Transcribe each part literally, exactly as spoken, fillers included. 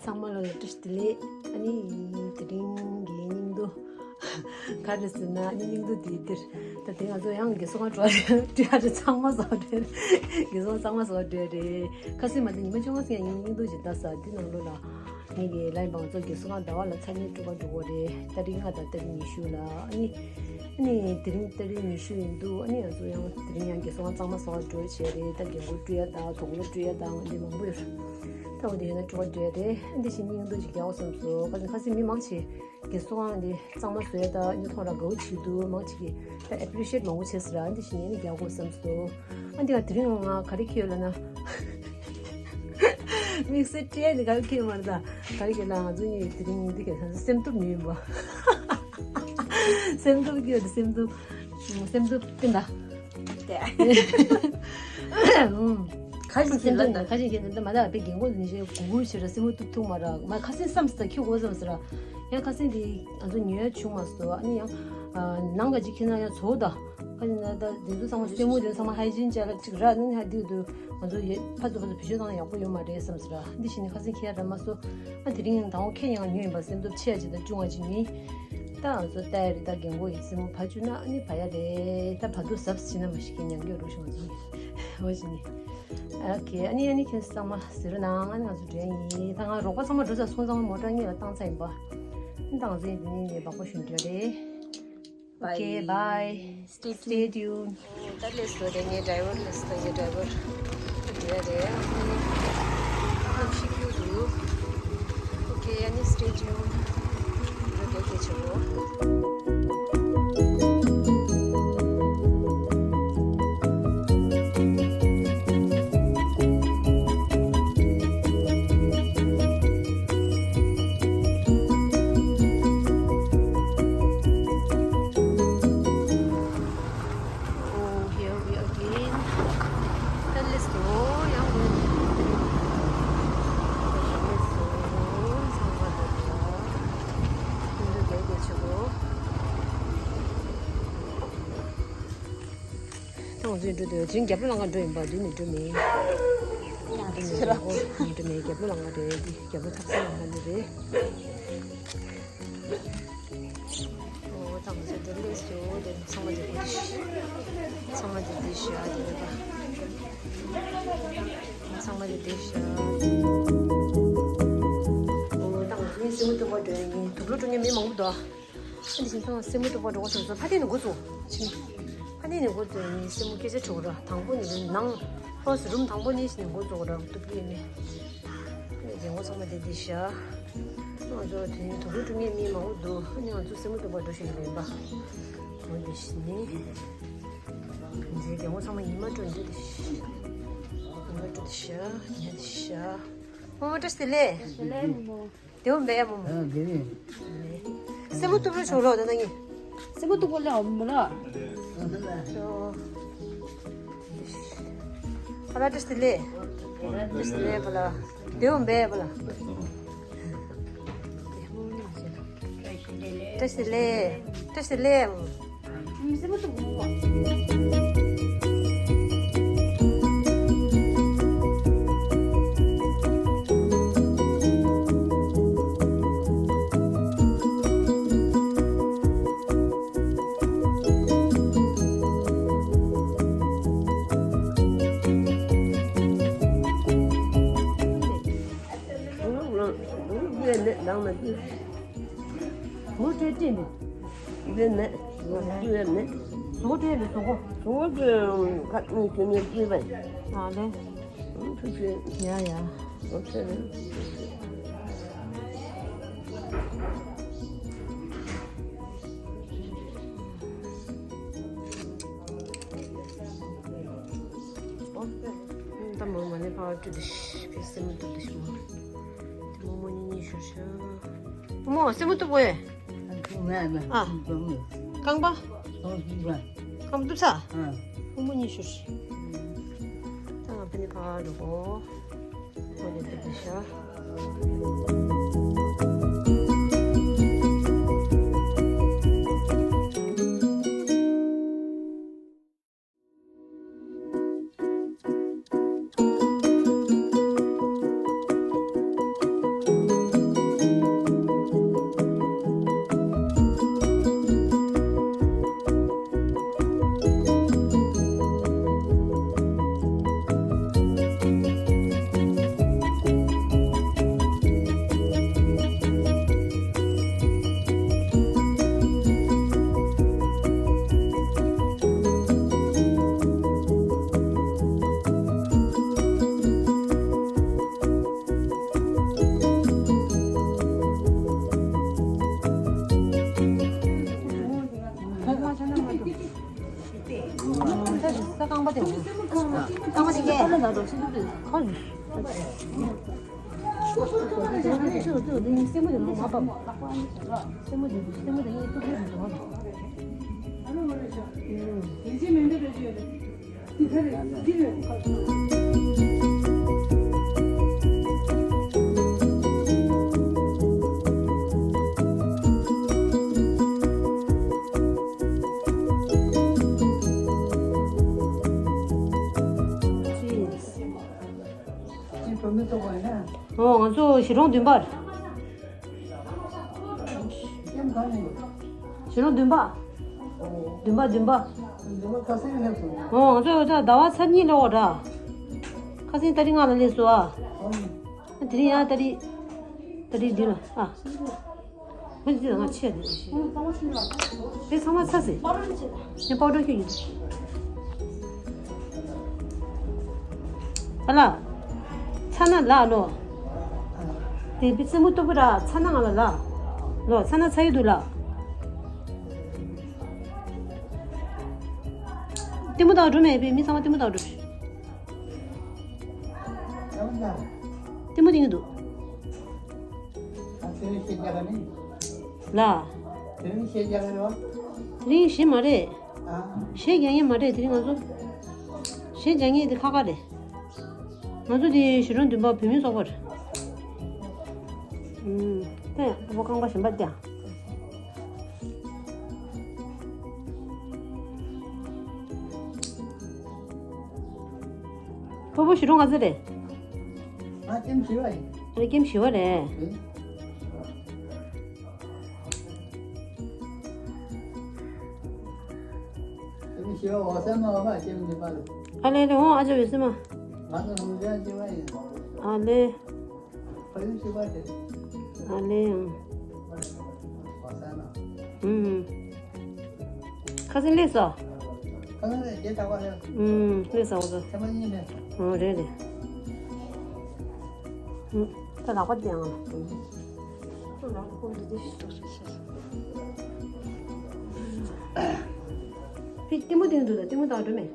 ཚང་མ་ལ་བཀྲ་ཤིས་བདེ་ལེགས། ཨ་ནི་དེ་རིང་གི་སྙིང་བསྡུས་ག་རེ་ཟེར་ན། ཨ་ནི་སྙིང་བསྡུས་འདི་འདིར་ད་དེ་ང་ཚོ་ཡང་དགེ་སོང་ང་འགྲོ་བ་རེད། སྤྲད་ཡ་རེད། ཚང་མ་བཟོ་རེད། དགེ་སོང་ཚང་མ་བཟོ་འགྲོ་རེད། ཁ་སང་མ་ད་ཉི་མ་བཅོ་ལྔ་ཚེ་ཡང་སྙིང་བསྡུས་ཅིག་ད་ས་འདི་ནང་ལོ་ལ། ངེད་ཀྱི་ལ་ཡིན་པ་ང་ཚོ་དགེ་སོང་ང་ཟླ་བ་ལ་ཚར་གཉིས་སྤྲོད་པ་འགྲོ་གི་རེད། ཏ་རིག་ལྔ་དང་ཏ་རིག་ཉི་ཤུ་ལ། ཨ་ནི་ཨ་ནི་དེ་རིང་ཏ་རིག་ཉི་ཤུ་ཡིན་འདུག་ཨ་ནི་ང་ཚོ་ཡང་དེ་རིང་ཡང་དགེ་སོང་ང་གཙང་མ་བཟོ་བ་འགྲོ་བྱས་རེད། ད་རྒན་གོག་སྤྲོད་ཡ་དང་དུག་ལོག་སྤྲོད་ཡ་དང་འདི་མང་པོ་ཡོད་རེད། ད་འོ་དེ་ཡིན་ན་སྤྲོད་པ་འགྲོ་ཡ་རེད། ཨ་འདི་བཞིན་སྙིང་བསྡུས་ཅིག་རྒྱག་དགོས་བསམ་སོང་། ཁ་སང་ཁ་སང་མི་མང་ཆེ་དགེ་སོང་ང་འདི་གཙང་མ་བཟོ་ཡ་དང་ཨ་ནི་མཐོང་ར་དགའ་བོ་བྱེད་འདུག་མང་ཆེ་གིས་ད་ཨེ་པི་རི་ཤི་ཡེ་ཊི་མང་པོ་བྱས་ཟེར། ཨ་འདི་བཞིན་ཨ་ནི་རྒྱག་དགོས་བསམ་སོང་། ཨ་འདི་ང་དེ་རིང་ང་ག་རེ་ཁྱེར་ཡོད་ལབ་ན། དམིགས་བསལ་སྤྲད་ཡ་འདི་ག་རེ་ཁྱེར་ཡོད་མ་རེད། ད་ག་རེ་ཁྱེར་ལབ་ན་ང་ཚོ་གཉིས་དེ་རིང་འདི་ག་སེམས་སྟོབས་ཉུང་ཡིན་པ། སེམས་སྟོབས་ཀྱི་ཡོད་དེ་སེམས་སྟོབས། སེམས་སྟོབས་བསྟན་ད། ཨུམ། ཁ་ཞིག་སེམས་སྟོབས་ཉུང་། ཁ་ཞིག་ཁྱེད་ཚོ་ད་མ་ད་བའི་རྒན་གོག་ནི་ཞེ་གུ་གུ་བྱེད་ར་སེམས་སྟོབས་ཐུག་མ་ར། མ་ཁ་སེམས་བསམ་སྟ་ཁྱེད་གོ་བསམ་སྟ་ར། ཡང་ཁ་སེམས་དེ་ང་ཚོ་ཉོ་ཡ་བྱུང་མ་སོང་། ཨ་ནི་ཡང་ནང་ག་ཅིག་ཁྱེད་ན་ཡང་ཚོ་ད། ཁ་ཅིག་ན་ད་དེ་ཚོ་ཚང་མ་སེན་མོ་དེ་ཚང་མ་ཧའི་ཇིན་ཅ་ལག་ཅིག་ར་ནི་ཧ་དེ་དུ་ང་ཚོ་ཡེ་ཕ་ཚོ་ཕ་ཚོ་བེད་སྤྱོད་བཏང་ན་ཡག་པོ་ཡོད་མ་རེད་བསམ་ཟེར་ར། འདི་བཞིན་ནི་ཁ་སེང་ཁྱེད་ར་མ་སོ། ཨ་དེ་རིང་དང་པོ་ཁྱེད་ཡང་ཉོས་ཡིན་པ། སེམས་སྟོབས་ཆེ་ཡ་ཅིག་ད་ཅུང་བ་ཅིག་ཉོས། ད་ང་ཚོ་ལྟ་ཡ་རེད། ད་རྒན་གོག་ཡིན་སེན་མོ་བ་བཅུག་ན་ཨ་ནི་བ་ཡ་རེད། ད་བ་དུ་ཟབ་ཟིན་ན་མ་ཤི་ཁྱེད་ཉང་གི་རུ་ཤོང་ཅིག་འོ་ཅི་ནི། ཨ་ཁེ་ཨ་ནི་ཨ་ནི་ཁྱེད་ཚང་མ་ཟེར་ར་ནང་ཨ་ནི་ང་ཚོ་འདྲེ་ཡིན། ད་ང་རོགས་པ་ཚང་མ་འགྲོ་ས་སོང་། ཚང་མ་མོ་ཊ་གཉིས་ལ་བཏང་ཚར་ཡིན་པ། ཨ་ནི་ད་ང་ཚོ་ཡིན་དེ་ནི་ནི་བག་པོ་ཞུ་འདྲ་རེད། Okay, bye. Stay tuned. Stay tuned. ད་ལས་སོ་རེད། ངའི་ཌ་རའི་ཝར་ལས་སོ། ངའི་ཌ་རའི་ཝར་འདི་རེད། ཨ་ནི་ཤི་ཁྱུ་འདུག Okay, ཨ་ནི་stay tuned. རོ་རྒྱག་གི་ཆེ་བོ། Oh, here we again. ད་ལས་སོ་ཡང་ལས་སོ། ཚང་མ་འདུག་ལ། ཁྱིམ་དུ་བསྡད་བསྡད་ཆོག་གོ། ད་ང་ཚོ་འགྲོ་འདོད་ཅིང་རྒྱབ་ལོ་ལང་ག་འགྲོ་ཡིན་པ། འདི་ནི་འགྲོ་མེད། ཡང་འགྲོ་མེད། འགྲོ་མེད། རྒྱབ་ལོ་ལང་ག་འགྲོ་ཡིན། འདི་རྒྱབ་ལོ་ཐག་ས་ལང་ག་འདི་རེད། ཨོ་ད་ང་ཚོ་འདི་ལས་སོ། འདི་ཚང་མ་འདི་འདི་ཤི། ཚང་མ་འདི་འདི་ཤི། ཨ་འདི་རེད་པ། ཚང་མ་འདི་འདི་ཤི། ཨོ་ད་ང་ཚོ་ནི་སེན་མོ་སྟོན་པ་འགྲོ་ཡིན། དུག་ལོག་སྤྲོད་མཁན་མི་མང་པོ་འདུག་ཨ་འདི་བཞིན་ཚང་མ་སེན་མོ་སྟོན་པ་འགྲོ་དགོས་བྱུང་སོང་། ཕ་ཏི་ནས་འགོ་བཙུགས་ཕྱིན། ཕ་ནི་ནས་འགོ་བཙུགས་ནས་སེན་མོ་སྐད་ཆ་དྲི་བ་ར། དང་པོ་ནས་ནང་ཧོ་སི་རུམ་དང་པོ་ནས་ནས་འགོ་བཙུགས་ར། སྟུག་པའི་ནས་ནས་རྒན་གོག་ཚང་མ་དེ་འདི་ཤ། ང་ཚོ་དེ་ནས་དུག་ལོག་སྤྲོད་མཁན་མི་མང་པོ་འདུག་ཨ་ནི་ང་ཚོ་སེན་མོ་སྟོན་པ་འགྲོ་བཞིན་ཡོད་པ། འོ་འདི་ཤི་ནི། འདི་རྒན་གོག་ཚང་མ་ཉི་མ་སྤྲོད་འདི་འདི་ཤི། ཉི་མ་སྤྲོད་འདི་ཤ། ཉི་མ་འདི་ཤ། རྨོ་མོ་བཀྲ་ཤིས་བདེ་ལེགས། བདེ་ལེགས་རྨོ་མོ། དེའུ་འབེ་མོ། ཨ་དེ་ནི། སེན་མོ་སྟོན་པ་འགྲོ་ཆོག་ལོ་ད་ན་ངས། སེན་མོ་སྟོན་པ་ལ་འོ་མོ་ལ། ཨ་ལ་བཀྲ་ཤིས་བདེ་ལེགས། བཀྲ་ཤིས་བདེ་ལེགས་པ་ལ། དེའུ་འབེ་པ་ལ། བཀྲ་ཤིས་བདེ་ལེགས། བཀྲ་ཤིས་བདེ་ལེགས། མོ་ཊའི་སྤྲིན་པས། ཡོད་མེད། ཡོད་མེད། མོ་ཊའི་ནི་བཟོ་གོ། བཟོ་གོ་དུ་ཁ་ནི་གྱོན་ནས་སྤྲིན་པས། ཨ་ལེ། ཐུགས་རྗེ་ཆེ། ཡ་ཡ། ཨོ་ཁེ་རེད། ད་མོ་མ་ནི་ཕ་བ་ཀྲུ་དི་ཤི་ཕི་སེ་མོ་ཏུ་དི་ཤི་མོ། ད་མོ་མོ་ཉི་ཉི་ཤུ་ཤ། མོ་སེ་མོ་ཏུ་བོ་ཡེ། ཨ། རྐང་པ། རྐང་པ་ཏུ་ཚ། མོ་མོ་ཉི་ཤུ་ཤ། ད་ང་ཕ་ནི་ཕ་རུ་གོ། མོ་ནི་ཏུ་དི་ཤ། ཨོ། ང་ཚོ་གཞིས་གྲོང་བདུན་པར། གཞིས་གྲོང་བདུན་པ། བདུན་པ། བདུན་པ། ཨོ། ང་ཚོ་ད་ཟླ་བ་ཚར་གཉིས་ལོག་འདྲ། ཁ་སང་ཏ་རིག་ལྔ་ལ་སླེབས་སོང་ཨ། དེ་རིང་ཡང་ཏ་རིག་ཏ་རིག་འདི་ལ་ཨ། ཁོ་ཚོས་ང་ཆེ་ནས་ཤེས། དེ་ཚང་མ་ཚ་ཟེར། ངས་པའུ་ཌར་ཁྱོད་ཡིན། ཨ་ལ། ཚ་ན་ལ་ལོ། དེ་བི་རྩེད་མོ་སྟོབས་པོ་ར་ཚ་ན་ང་ལ་ལ། ལོ་ཚ་ན་ཚ་ཡི་འདུག་ལ། ལྟད་མོ་ལྟ་འགྲོ་མེད་པའི་མི་ཚང་མ་ལྟད་མོ་ལྟ་འགྲོ། ལྟད་མོ་ལྟ་གི་འདུག་ལ། དེ་རིང་གཞས་རྒྱག་གི་རེད་བ། དེ་རིང་གཞས་མ་རེད། ཨ། གཞས་རྒྱག་མཁན་མ་རེད། དེ་རིང་ང་ཚོ་གཞས་རྒྱག་མཁན་དེ་ཁག་ཁག་རེད། ང་ཚོ་དེ་གཞིས་གྲོང་བདུན་པ་བུད་མེད་ཚོགས་པ་རེད། ཨུམ། ད་ཡང་སྤོ་བོ་རྐང་པ་གཞན་པ་བསྟན། སྤོ་བོ་གཞིས་གྲོང་ག་ཚོད་རེད། ང་ཀེམ་བཞི་པ་ཡིན། ཨ་ཀེམ་བཞི་པ་རེད། ཨེ། ཀེམ་བཞི་པ་འོ་ས་མ་བ་ཀེམ་གཉིས་པ་ལ། ཨ་ལེ་ལེ་འོང་ཨ་ཅག་འོད་ཟེར་མ། ང་ཚོ་ལུང་ཚན་གཅིག་པ་ཡིན། ཨ་ལེ། ཕ་ཡུལ་གཅིག་པ་རེད། ཨ་ལེ་ཡང་། འོ་ས་མ། ཨུམ། ཁ་སང་སླེབས་སོང་། ཁ་སང་ལ་རྗེས་ཆགས་པ་རེད། ཨུམ། སླེབས་སོང་ཚོ། ཚེ་མ་གཉིས་ནས། ཨོ་རེད་རེད། ཨུམ། ད་ལག་པ་བསྟན་ཨང་། ད་ལག་པ་འདི་འདི་ཞིག་ཞིག་ཞིག་ཞིག་ཕི་ལྟད་མོ་སྟོན་འདུག་ད་ལྟད་མོ་ལྟ་འགྲོ་མེད།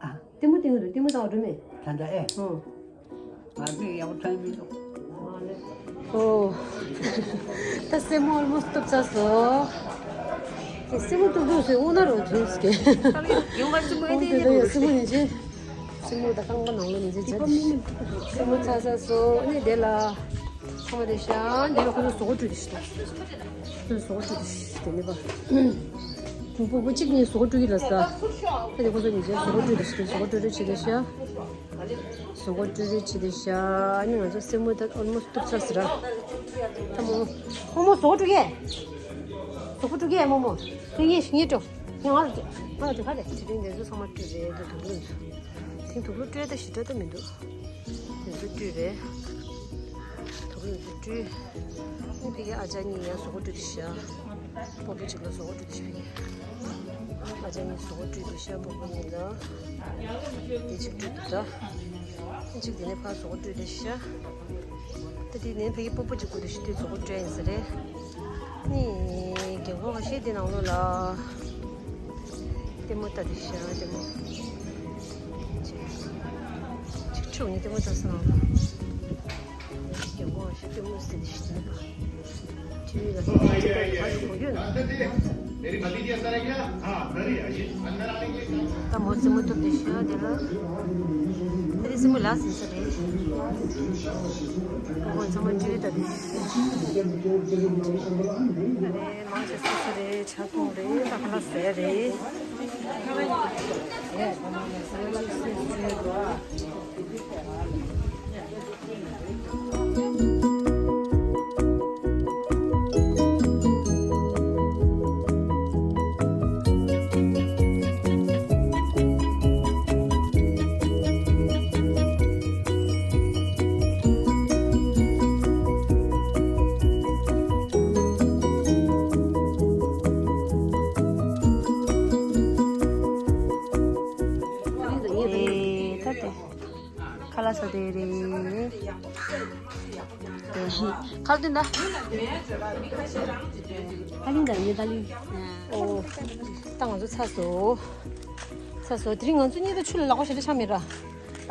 ཨ། ལྟད་མོ་སྟོན་འདུག་ལྟད་མོ་ལྟ་འགྲོ་མེད། ད་ལྟ་ཨེ། ཨོ། ང་ཚོས་ཡག་པོ་མཐོང་མི་འདུག་ཨོ། ད་སེན་མོ་ཨོལ་མོ་སི་གཏུབ་ཚར་སོང་། དེ་སེན་མོ་གཏུབ་གཏུབ་སེ་དབུ་ན་རུ་འཛུལ་སྐད། ཡོང་བ་སེན་མོ་ཨེ་འདྲ་ཨེ་འདྲ་འདུག་སེན་མོ་ཡིན་ཅི། སེན་མོ་ད་རྐང་པ་ནང་ལ་ཡིན་ཅི་ཅི། སེན་མོ་ཚར་ཚར་སོང་ནི་དེ་ལ། ཚང་མ་དེ་ཤ་འདི་ལ་ཁོ་ཚོ་ཟོག་བཀྲུས་དེ་ཤི་ད། ཁོ་ཚོ་ཟོག་བཀྲུས་དེ་ཤི་དེ་ནི་པ། ཁོང་པོ་པོ་གཅིག་ནི་ཟོག་བཀྲུས་ཀྱི་ལ་ས། ད་དེ་ཁོ་ཚོ་ཉིན་ཅན་ཟོག་བཀྲུས་དེ་ཤི་ཟོག་བཀྲུས་རེ་བྱེད་དེ་ཤ། ཟོག་པོ་ཀྲུ་རེ་བྱེད་དེ་ཤ། ཨ་ནི་ང་ཚོ་སེན་མོ་ད་ཨོལ་མོ་སི་གཏུབ་ཚར་ཟེར་ར། ད་མོ་མོ། མོ་མོ་ཟོག་པོ་ཀྲུ་གེ། ཟོག་པོ་ཀྲུ་གེ་མོ་མོ། ཁྱོད་ངས་ཤི་ངས་ཀྲུ། ངས་ང་ལ་ཀྲུ། ང་ལ་ཀྲུ་ཁ་རེ། དེ་རིང་དེ་ཚོ་ཚང་མ་ཀྲུ་རེད་དེ་དུག་ལོག་ཚོ། དེ་དུག་ལོག་ཀྲུ་ད་ཞི་ཀྲུ་ད་མི་འདུག་དེ་ཚོ་ཀྲུ་རེད། དུག་ལོག་ཚོ་ཀྲུ། ཨ་ནི་ཕ་གི་ཨ་ཅག་གཉིས་ཡང་ཟོག་པོ་ཀྲུ་དེ་ཤ། སྤོ་བོ་གཅིག་ལ་ཟོག་པོ་ཀྲུ་དེ་ཤ་ཕ་གི། ཨ་ཅག་གཉིས་ཟོག་པོ་ཀྲུ་དེ་ཤ་སྤོ་བོ་གཉིས་ལ། དེ་གཅིག་ཀྲུ་དུ་ད། གཅིག་དེ་ནས་ཕར་ཟོག་པོ་ཀྲུ་དེ་ཤ། ད་དེ་ནས་ཕ་གི་སྤོ་བོ་གཅིག་སྐུ་དེ་ཤ་དེ་ཟོག་པོ་ཀྲུ་ཡིན་ས་རེད། ནི། རྒན་གོག་ཤེས་དེ་ནང་ལོགས་ལ། ལྟད་མོ་ལྟ་དེ་ཤ་ལྟད་མོ། གཅིག་ཕྱོགས་ནས་ལྟད་མོ་ལྟ་ས་ནང་ལ། རྒན་གོག་ཤེས་ལྟད་མོ་ཟེར་དེ་ཤ་ལྟ་ནི་པ། ཊི་ཝི་ལ་ལྟད་མོ་ཅིག་ལྟ་དེ་ཕར་ཞོག་ཡོད་ན། ད་མོ་རྩེད་མོ་ཐུབ་དེ་ཤ་དེ་ལ། དེ་རིང་རྩེད་མོ་ལ་ཟིན་ས་རེད། ཁོང་ཚང་མ་ཊི་ཝི་ལྟ་དེ། ཨ་རེ་མང་ཆེ་སོ་སོ་རེད་ཆ་ཚང་རེད་ད་ཁ་ལག་ཟས་རེད། ཁ་ལག་ཟ་དེ་རེད། ཁ་ལག་དེ་འདྲ། ཧ་ལིང་དང་ཉེ་ད་ལིང་། ཨོ། ད་ང་ཚོ་ཚར་སོང་། ཚར་སོང་། དེ་རིང་ང་ཚོ་གཉིས་ད་ཆུ་ལ་ལག་པ་ཞེ་དྲག་འཆང་མེད་ར།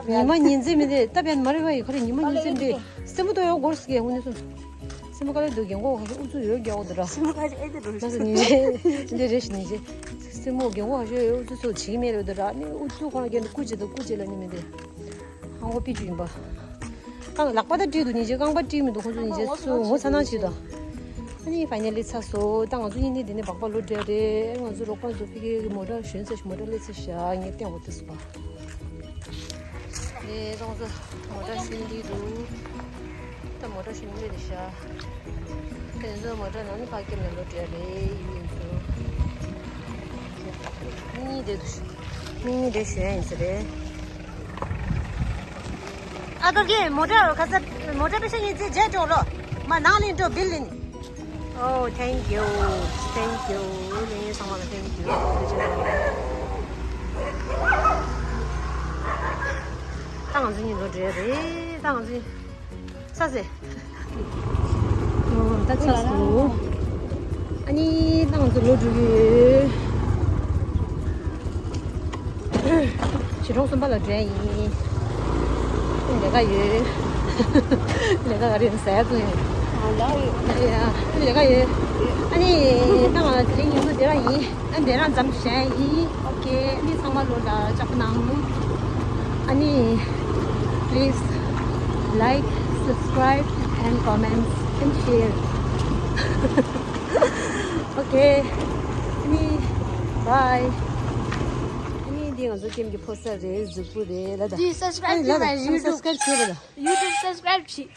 ཉི་མ་ཉིན་མཚན་མི་འདི་སྟབས་ཡག་མ་རེད་པ་ཡིན། ཁ་རེ་ཉི་མ་ཉིན་མཚན་འདི་སེམས་པ་ཏོ་ཡོད་སྐོར་ཟེར་གི་ཧུ་ནི་སུ། སེམས་པ་དཀའ་ལས་འདུག་རྒན་གོག་ཁ་ཤས་ཨུ་ཚུགས་ཡོད་རྒྱག་འོ་འདི་ར། སེམས་པ་དཀའ་ལས་ཨེ་འདི་རུ་ལགས་སོ་ཉིན་རེ་འདི་རེ་ཞིག་ཉིན་རེ། སེམས་པ་རྒན་གོག་ཁ་ཤས་ཨུ་ཚུགས་ཚོ་བྱེད་ཀྱི་མེད་རེད་འདི་ར། ནི་ཨུ་ཚུགས་ཁོ་རང་རྒན་འདི་སྐུ་མཁྱེན་འདུག་སྐུ་མཁྱེན་ལ་ནི་མི་འདི། ཧང་གོ་པི་ཅུ་ཡིན་པ། རྐང་ལག་པ་ད་བཀྲིས་འདུག་ཉིན་རེ་རྐང་པ་བཀྲིས་མི་འདུག་ཁོ་ཚོ་ཉིན་རེ་སུ་ངོ་ཚ་ནང་བྱེད་དོ། ཨ་ནི་ཕའི་ནལ་ལི་ཚར་སོང་། ད་ང་ཚོ་གཉིས་ནི་འདི་ནས་སྦག་སྦག་ལོག་འགྲོ་རེད། ང་ཚོ་རོགས་པ་ཚོ་ཕ་གིའི་མོ་ཊ་ཞོན་ཚར་ཤག་མོ་ཊ་སླེབས་ཚར་ཤག་ངས་བསྟན་འོ་དེ་སོང་པ། ནས་རོང་ཚོ་མོ་ཊ་ཤུལ་འདི་འདུག་ད་མོ་ཊ་ཤུལ་སླེབས་རེད་ཤག་དེ་ཚོ་མོ་ཊ་ནང་ནས་ཕར་སྐྱེལ་ནས་ལོག་འགྲོ་རེད། ཡིན་ཚོ་མི་གཉིས་དེ་འདུག་མི་གཉིས་དེ་ཞོན་ཡིན་ས་རེད། ཨ་ཁ་གི་མོ་ཊ་ཁ་ས་མོ་ཊ་པེ་ཤ་ཡིན་ཚེ་རྗེས་འགྲོ་ལོ། མ་ནང་ལ་འགྲོ་བིལ་ལིན། Oh, thank you. Thank you. ལས་ངན་ཚང་མ་ལ་thank you. ད་ང་ཚོ་གཉིས་ལོག་འགྲོ་ཡ་རེད། ད་ང་ཚོ་གཉིས་ཚར་ཟེར། ཨོ་ད་ཚར་སོང་། ཨ་ནི་ད་ང་ཚོ་ལོག་འགྲོ་གི་ཡོད། གཞིས་གྲོང་གསུམ་པ་ལ་འགྲོ་ཡ་ཡིན། ལས་ཀ་ཡོད། ལས་ཀ་ག་རེ་ཡོད་ཟེར་ཡ་ཚོ་ཡོད། ལས་ཀ་ཡོད། ལས་ཀ་ཡོད། ཨ་ནི་ད་ང་དེ་རིང་ཡོང་ཚོ་དེ་རང་ཡིན། ཨ་འདི་རང་ཙམ་བྱས་ཡིན། ཨོ་ཁེ། ཨ་ནི་ཚང་མ་ལོ་ལ་ལྕགས་པོ་གནང་། ཨ་ནི་please like, subscribe and comments and share. Okay. ཨ་ནི་bye. ཨ་ནི་འདི་ང་ཚོ་ཀེམ་གྱི་ཕོ་སར་རེད། གཟུགས་པོ་རེད་ལ་ད། འདི་subscribe ཨ་ནི་ལ་ད་བྱེད་མ་ཡིན་subscribe བྱེད་ལ་ད། YouTube subscribe བྱེད།